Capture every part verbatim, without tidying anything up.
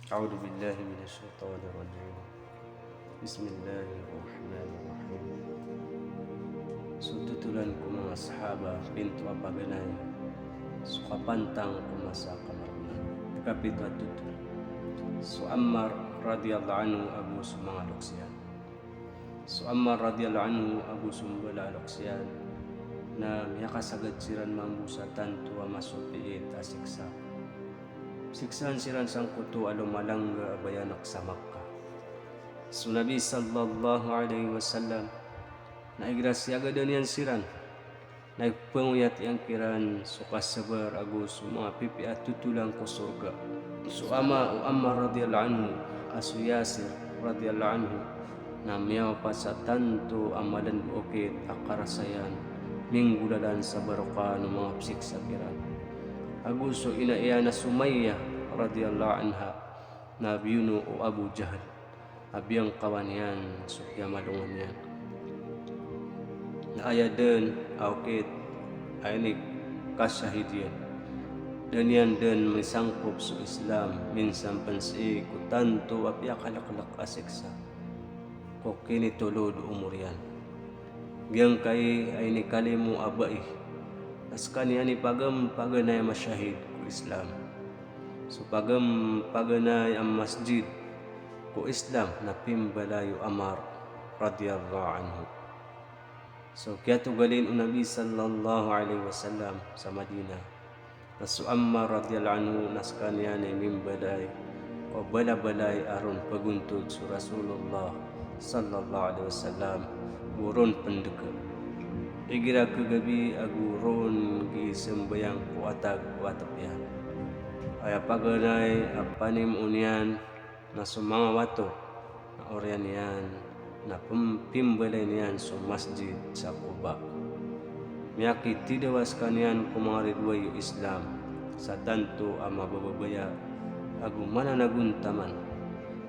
أعوذ بالله من الشيطان الرجيم. بسم الله الرحمن الرحيم. So totolan ko manga sahaba, pinto a paganay so kapantang ko masa a kamargn. Ikapito a totol, so Ammar radiyallahu anhu ago so manga loks iyan. So Ammar radiyallahu anhu ago so mbala a loks iyan na miyakasagad siran mambo sa tanto a masopiit a siksa. Siksaan siran sangkoto a lomalangga a bayanek sa Makkah. So Nabi sallallahu alaihi wasallam na igira siyagadan iyan siran na ipangoyat iyan kiran so kasabar ago so manga pipiya a totolan ko sorga. So ama o Ammar radiyallahu anhu a so Yasir radiyallahu anhu na miyawapat sa tanto a malndo a okit a karasayan, minggolalan sa barokan o manga psiksa kiran. Ago so ina iyan a Sumayyah radiyallahu anha na biyono o Abu Jahl a biyangkawan iyan so kiyamalongan iyan. Na aya dn a okit a inikashahid iyan, da niyan dn misangkop so Islam minsan pn sii ko tanto a piyakaleklek a siksa ko kinitolod o omor iyan. Giyangkai a inikalimo a bai a skaniyan i pagmpaganay a mashahid ko Islam. So pagmpaganay a masjid ko Islam na pimbalay o Ammar radiyallahu anhu. So kiyatogalin o Nabi sallallahu alaihi wasallam sa Madinah na so Ammar radiyallahu anhu na skaniyan i mimbalay ko balabalay a ron pagontod so Rasulullah sallallahu alaihi wasallam go ron pndka. Igira kagabi ago ron gii sambayang ko atag o atp iyan. Aya paganay a panimoon iyan na so manga wato na oriyan iyan na pm-, pimbalay niyan so masjid sa Quba. Miyakitidawa skaniyan ko manga ridoay o Islam sa tanto a mabababaya ago mananagontaman.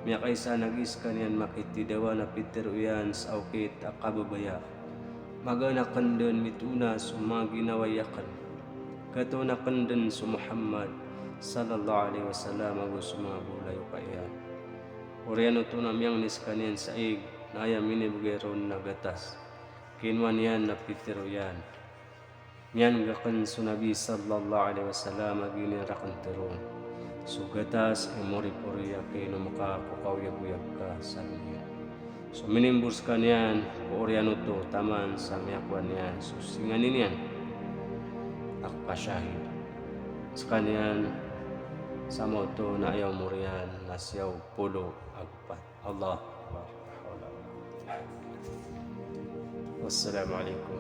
Miyakaisa na gii skaniyan makitidawa na pitharo iyan sa okit a kababaya. Magaan akn dn mitoona so manga ginawai akn. Katoon akn dn so Muhammad sallallahu alaihi wasallam ago so manga bolayoka iyan. Oriyan oto na miyangni skaniyan sa ig na aya minibgay ron na gatas. Kinowa niyan na pitharo iyan. Miyangni akn so Nabi sallallahu alaihi wasallam a gii niyan rakn tharoon. So gatas i moripori a kainom ka ko kaoyagoyag ka sa doniya. So minimbor skaniyan ko oriyan oto taman sa miyakowa niyan so singanin iyan a kashahid. Skaniyan sa maoto na aya omor iyan na siyaw polo ago pat. Allahu Akbar. Wassalamu alaikum